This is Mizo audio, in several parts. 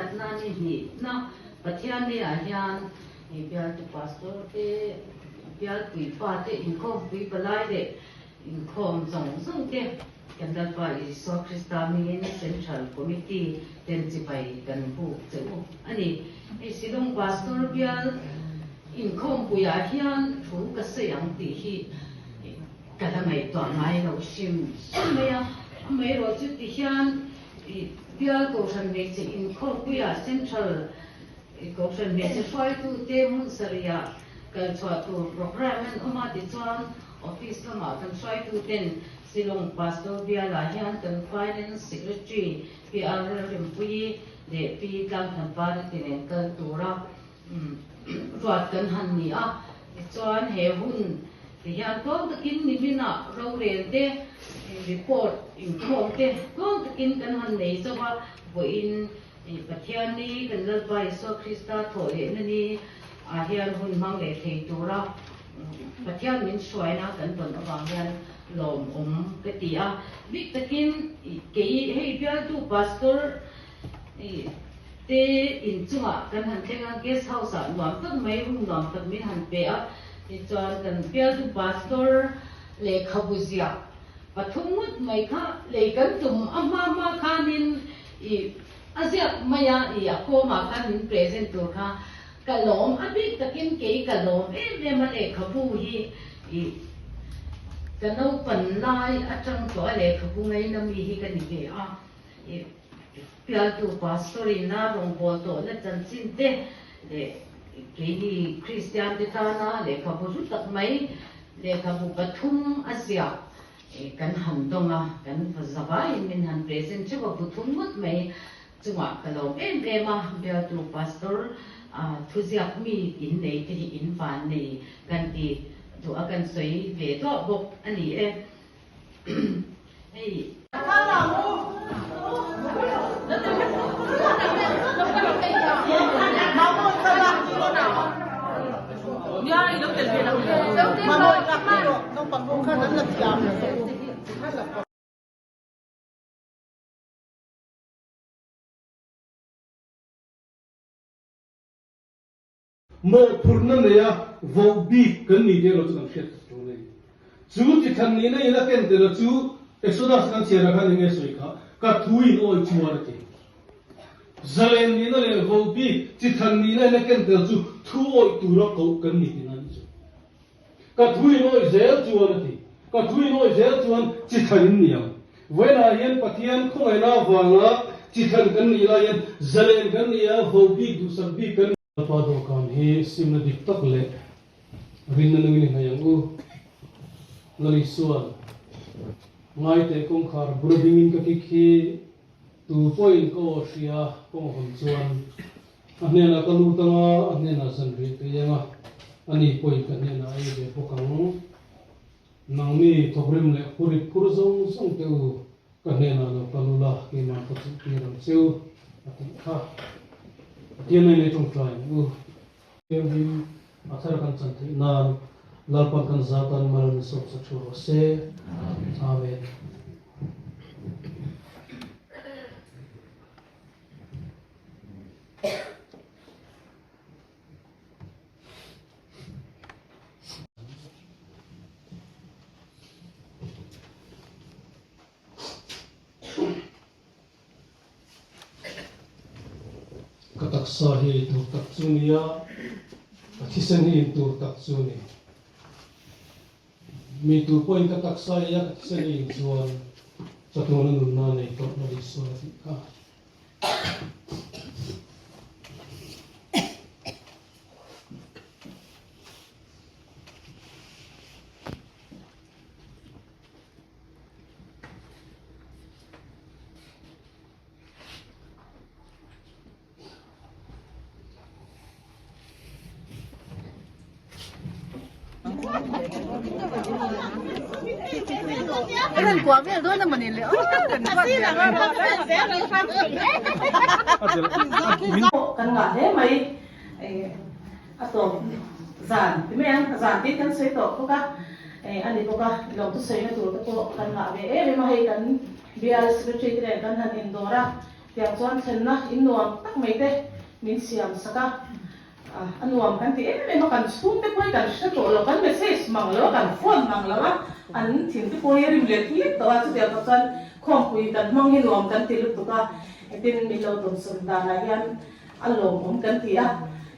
khatna ni hnihna Pathianni ah hian bialtu pastor te, bialpui pa te, inkhawmpui palai leh inkhawm zawng zawng te kan Lalpa Isua Krista hmingin Central Committee ten chibai kan buk che u a ni. Hei Shillong Pastor bial inkhawmpui ah hian thu ka sawi ang tih hi ka la ngaihtuah ngai lo hrim hrim mai a, amaherawh chu ti hian Bial Kohhran Hmeichhe Inkhawmpuia Central Kohhran Hmeichhe hruaitute hmun sarihah kal chhuah tur programme an awm a, tichuan Office lamah kan hruaituten Shillong Pastor Bialah hian kan Finance Secretary Pi Arel Rempuii leh Pi Tlangthanpari te nen kal tura ruat kan han ni a, tichuan he hun ti hian tluang takin niminah rorel te, report inkhawm te tluang takin kan han nei zauh a, vawiin Pathianni kan Lalpa Isua Krista thawh lehna ni ah hian hun hmang leh thei tura Pathian min hruaina kan tawn avang hian lawmawm ka ti a, bik takin kei hei bialtu Pastor Te inchungah kan han thleng a, guest house ah nuam tak mai room nuam tak min han pe a, tichuan kan bialtu pastor lehkhabu ziah pathum ngawt mai kha lei kan tum a hma hma khanin ih a ziak mai a, ih a kawmah khan min present tur kha ka lawm a bik takin kei ka lawm em em a lehkhabu hi ih ka naupan lai atang tawh a lehkhabu ngaina mi hi ka ni ve a. Pialtu Pastor in a rawngbâwl tawhna chanchin te leh keini Kristian te tana lehkhabu hlu tak mai lehkhabu pathum a ziak kan han dawng a, kan zavaiin min han present theuh a, bu thum ngawt mai chungah ka lawm em em a, bialtu Pastor thuziak mi in nei te hi in van nei kan ti duh a kan sawi ve duah bawk a ni e. Hei. Mawhphurhna neia voh bik kan ni te erawh chu kan hriat tak tur a ni. Chu chi than nihna in a ken tel a chu Exodus kan chhiarah khan eng nge sawi kha, ka thu in awi chuan a ti. Zalen nihna leh voh bik chi than nihna in a ken tel chu thu awih tura koh kan ni tihna a nih chu. Ka thu in awih zel chuan a ti. Ka thu in awih zel chuan chi than in ni ang. Vawiinah hian Pathian khawngaihna avanga chi than kan nih lai hian zalen kan ni a, voh bik duhsak bik kan ni. Lalpa dawhkan hi simna dik tak leh rinna nungin i hnaih ang u. Lal Isuan, Ngaiteh kawngkhar bula dingin ka kik hi tu pawhin ka aw hria kawng hawn chuan a hnenah ka lut anga a hnenah zanriah ka iang a, ani pawhin ka hnenah a ei ve bawk ang. Nangni thawkrim leh phurit phur zawng zawng te u Ka hnenah lo kal ula, keimah ka chilhtir ang cheu, a tih kha. Pathian ain ei tawngtai ang u. Thianghlim a thar kan chan theih nan Lalpan kan zatan mal min sawm sak thu rawh se. Amen. Ka taksa hi ei tur tak chu nia, ka thisen hi in tur tak chu ni. Mi tur pawhin ka taksa ei a, ka thisen ei in chuan chatuana nunna nei tawh na Isua a tih kha. Kan ngah hle mai a tawp zan ti mai ang zan tih kan sawi tawh bawk a a ni bawk a lo thusawi na tur te pawh kan ngah ve em em a hei kan bial secretary te nen kan han indawr a. Tiang chuan thlenna in nuam tak mai te min siam sak a, a nuam kan ti em em a, kan chhungte pawh hi kan hre tawh lo, kan message mang lo a, kan phone mang lo a, an thinte pawh hi a rim leh thlip tawh a, chutiang kha chuan khawmpui kan hmang hi nuam kan ti lutuk a, tin min lo dawnsawm danah hian a lawmawm kan ti a,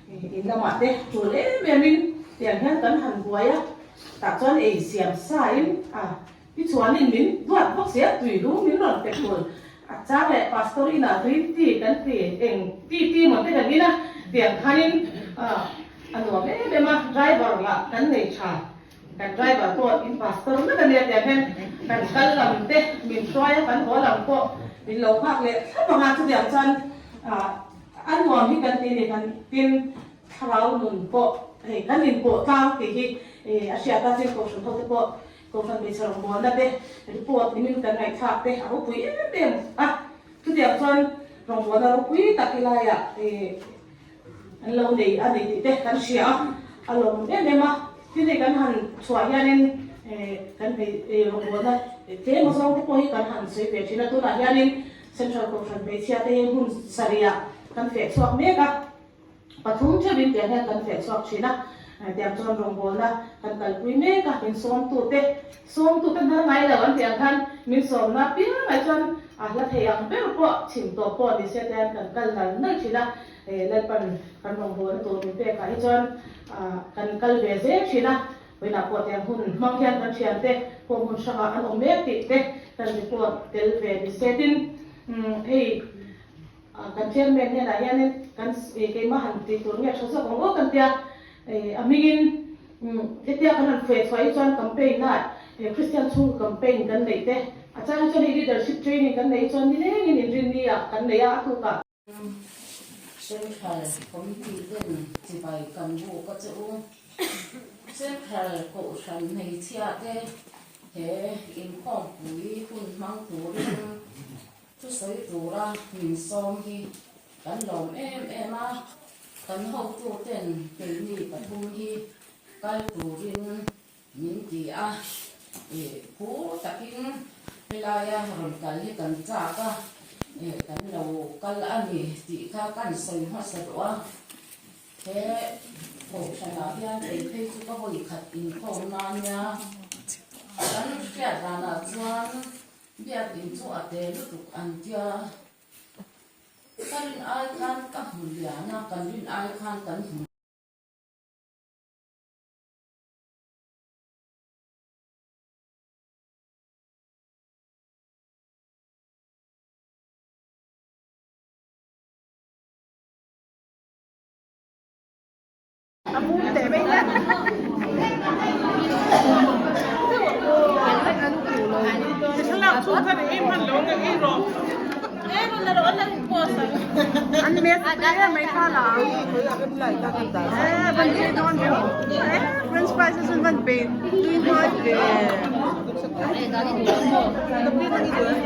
in lamah te tul em em in tiang hian kan han buai a, tah chuan ei siam sa in a. Tichuanin min duat bawk sia tui lung min rawn pe thul. A chang leh Pastor inah green tea kan ti eng tea tea maw te kan in a, tiang khanin a nuam em em a, driver lah kan nei tha, kan driver pawh in pastor vek a nia tiang hian kan kal lam te min hruai a, kan haw lam pawh min lo nghak leh thlap ang a, chutiang chuan a nuam hi kan ti a ni, kan tin thlarau nun pawh hei kan inpawh tlang tih hi a hriat a, tin kohhran ho te pawh Kohhran hmeichhe rawngbawlna te report nimin kan ngaihthlak te a ropui em em a, chutiang chuan rawngbawlna ropui tak helaiah an lo nei a ni tih te kan hria a, a lawm em em a. Tin hei kan han chhuah hianin kan rawngbawlna tlem azawng te pawh hi kan han sawi ve thin a, tunah hianin Central Kohhran hmeichhia te hi hmun sarihah kan feh chhuak mek a. Pathum theuhin tiang hian kan feh chhuak thin a, tiang chuan rawngbawlna kan kalpui mek a, min sawmtute, sawmtute hnar ngai lo an tih ang khan min sawmna piang mai chuan a hla thei ang ber pawh chhim tawp pawh ni se tiang kan kal nal nal thin a, Lalpan kan rawngbawlna tur min pekah hi chuan kan kal ve zel thin a, vawiinah pawh tiang hun hmang hian kan thiante pawh hmun hrangah an awm mek tih te kan report tel ve ni se tin hei. Kan chairman hnenah hianin kan keimah han tih tur nge tha zawk ang aw kan tia a hmingin hetia kan han feh chhuah hi chuan campaign ah Christian chhungkaw campaign kan neih te a chang hi chuan hei leadership training kan neih hi chuan nilengin inrinni ah kan nei a a tukah. Central Committee ten chibai kan buk a che u. Central Kohhran hmeichhia te he inkhawmpui hun hmang turin Thusawi tura min sawm hi kan lawm em em a, kan hotuten keini pathum hi kal turin min ti a, ih phur takin helaia rawn kal hi kan chak a, ih kan lo kal a ni tih kha kan sawi hmasa duh a, he kohhranah hian kei phei chu ka vawi khat inkhawm na nia, kan hriat danah chuan. Biakinn chu a te lutuk an tia, ka rin ai khan ka hmu lian a, kan rin ai khan kan hmu.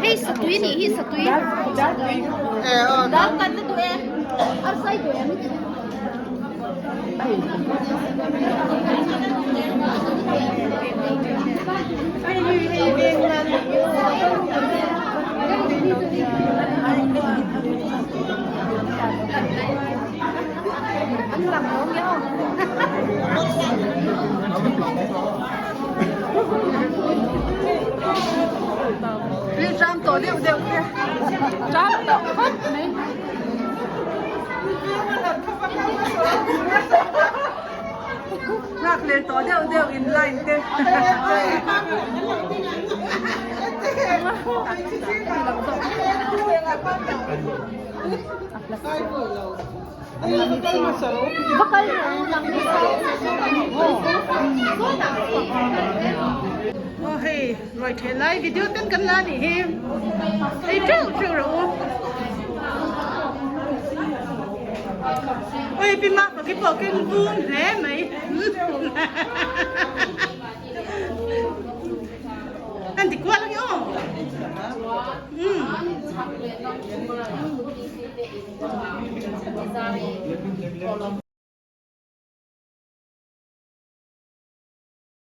Hei satui nih hi satui. Nghak leh tawh deuh deuh in line te. Aw hei ruai theh lai video ten kan la nih hi hei teuh teuh rawh u. Oi pi mah paki pawh keng vum hle mai. An ti kual ange aw. Um.